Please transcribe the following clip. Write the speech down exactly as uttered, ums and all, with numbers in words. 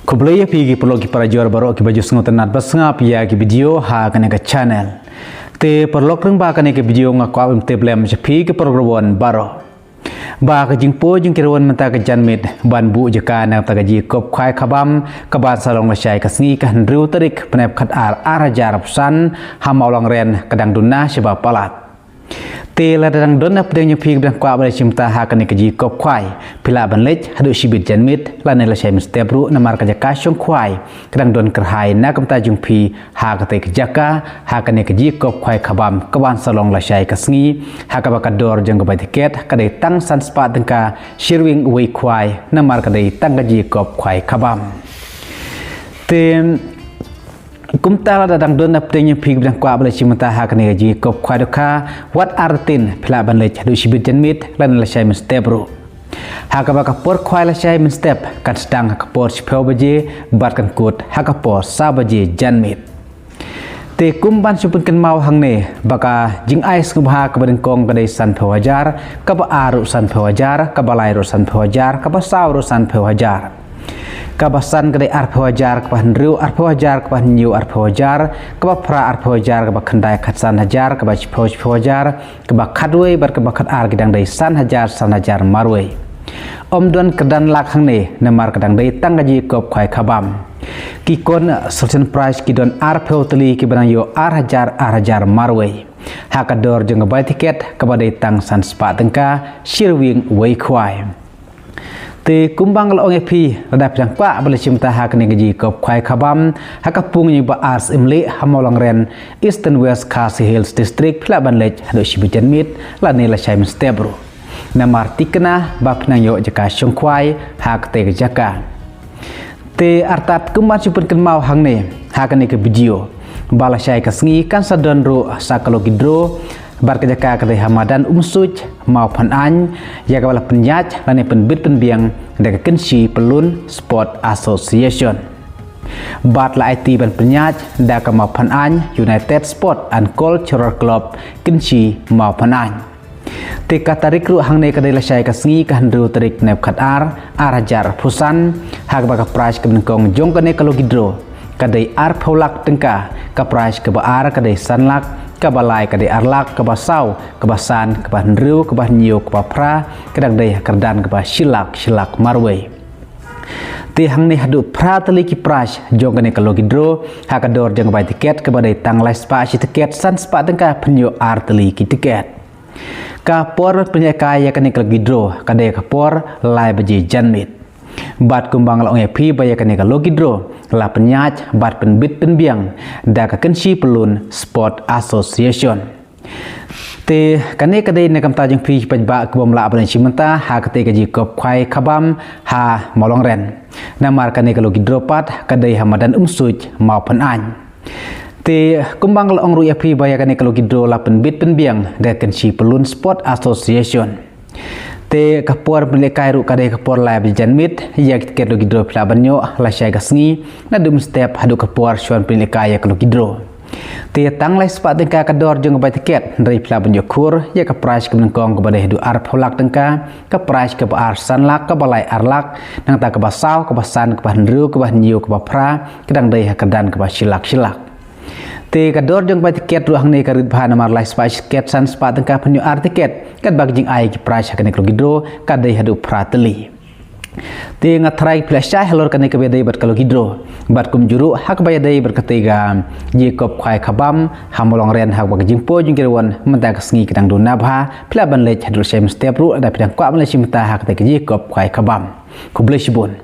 Khublei ïa phi ki paralok ki parajor baroh kiba ju sngewtynnat bad sngap ïa ki video ha kane ka channel. Te paralok, lyngba kane ka video nga kwah ban tip lem sha phi ki paralok baroh ba ka jingpoi jong ki riew mynta ka janmiet ban buh jaka na ka bynta ka jingïakob khwai khabam kaban sa long lashai ka sngi ka hynriew tarik bnai khatar ar hajar arphew san ha Mawlangren ka dang duna shaba palat. Te lada dang don na pdeng jong phi ba dang kwah ban leit shim bynta ha kane ka jingïakob khwai, phi lah ban leit haduh shibit janmiet lane lashai mynstep ruh, namar ka jaka shong khwai ka dang don kyrhai na ka bynta jong phi ha katei ka jaka, ha kane ka jingïakob khwai khabam kaban sa long lashai ka sngi, ha kaba ka dor jong ka bai tiket ka dei tang san spah tyngka shi ryngwiang uwei khwai, namar ka dei tang ka jingïakob khwai khabam. Te kumta lada dang don na pdeng jong phi ba dang kwah ban leit shim bynta ha kane ka jingïakob khwai dohkha, wat artatien phi lah ban leit haduh shibit janmiet lane lashai mynstep ruh. Ha kaba ka por khwai lashai mynstep kan sdang ha ka por shiphew baje bad kan kut ha ka por saw baje janmiet. Te kum ban shu pynkynmaw hangne ba ka jingai sngewbha kaba nyngkong ka dei sanphew hajar, kaba ar ruh sanphew hajar, kaba lai ruh sanphew hajar, kaba saw ruh sanphew hajar. Kaba san ka dei arphew hajar, kaba hynriew arphew hajar, kaba hynñiew arphew hajar, kaba phra arphew hajar, kaba khyndai khatsan hajar, kaba shiphew shiphew hajar, kaba khatwei bad kaba khatar ki dang dei san hajar san hajar marwei. Ym don kyrdan lak hangne namar ka dang dei tang ka jingïakob khwai khabam. Ki consolation prize ki don arphew tylli kiba dang ïoh ar hajar ar hajar marwei, ha ka dor jong ka bai tiket kaba dei tang san spah tyngka shi ryngwiang uwei khwai. Te kumba nga la ong ïa phi, lada phi dang kwah ban leit shim bynta ha kane ka jingïakob khwai khabam ha ka pung jong i Bah R Syiemlieh ha Mawlangren, Eastern West Khasi Hills District, phi lah ban leit haduh shibit janmiet lane lashai mynstep ruh, namar thikna ba phi nang ïoh jaka shong khwai ha katei ka jaka. Te artat kumba shu pynkynmaw hangne ha kane ka video ba lashai ka sngi kan sa don ruh sa ka lucky draw, bad ka jaka ka dei ha madan Umsuid, Mawphan Ain, ïa kaba la pynïaid lane pynbit pynbiang da ka Kynshi Pyllun Sport Association. Bad la aiti ban pynïaid da ka Mawphan Ain United Sport and Cultural Club, Kynshi Mawphan Ain. Te ka tarik ruh hangne ka dei lashai ka sngi ka hynriew tarik bnai khatar ar hajar arphew san, ha kaba ka prize kaba nyngkong jong kane ka lucky draw ka dei arphew lak tyngka, ka prize kaba ar ka dei san lak, kaba lai ka dei ar lak, kaba saw, kaba san, kaba hynriew, kaba hynñiew, kaba phra, ka dang dei ha kyrdan kaba shi lak, shi lak marwei. Te hangne haduh phra tylli ki prize jong kane ka lucky draw, ha ka dor jong ka bai tiket kaba dei tang lai spah shi tiket, san spah tyngka, phin ïoh ar tylli ki tiket. Ka por pynïaid kai ïa kane ka lucky draw ka dei ka por lai baje janmiet. Bad kumba nga la ong ïa phi ba ïa kane ka lucky draw la pynïaid bad pynbit pynbiang da ka Kynshi Pyllun Sport Association. Te kane ka dei na ka bynta jong phi paidbah kibym lah ban leit shim bynta ha katei ka jingïakob khwai khabam ha Mawlangren, namar kane ka lucky draw pat ka dei ha madan Umsuid, Mawphan Ain. Te kumba nga la ong ruh ïa phi ba ïa kane ka lucky draw la pynbit pynbiang da ka Kynshi Pyllun Sport Association. Te ka por pynlehkai ruh ka dei ka por lai baje janmiet, ïa ki tiket lucky draw phi lah ban ïoh lashai ka sngi, naduh mynstep haduh ka por shu wan pynlehkai ïa ka lucky draw. Te tang lai spah tyngka ka dor jong ka bai tiket, hynrei phi lah ban ïoh khur ïa ka prize kaba nyngkong kaba dei haduh arphew lak tyngka, ka prize kaba ar san lak, kaba lai ar lak, nangta kaba saw, kaba san, kaba hynriew, kaba hynñiew, kaba phra, ka dang dei ha kyrdan kaba shi lak, shi lak. Te ka dor jong ka bai tiket ruh hangne ka rit bha, namar lai spah shi tiket, san spah tyngka, phin ïoh ar tiket, katba ka jingai ki prize ha kane ka lucky draw ka dei haduh phra tylli. Te nga tharai phi la shai halor kane kaba ïadei bad ka lucky draw, bad kumjuh ruh ha kaba ïadei bad katei ka jingïakob khwai khabam ha Mawlangren, ha kaba ka jingpoi jong ki riew mynta ka sngi ka dang duna bha, phi lah ban leit haduh lashai mynstep ruh lada phi dang kwah ban leit shim bynta ha katei ka jingïakob khwai khabam. Khublei shibun.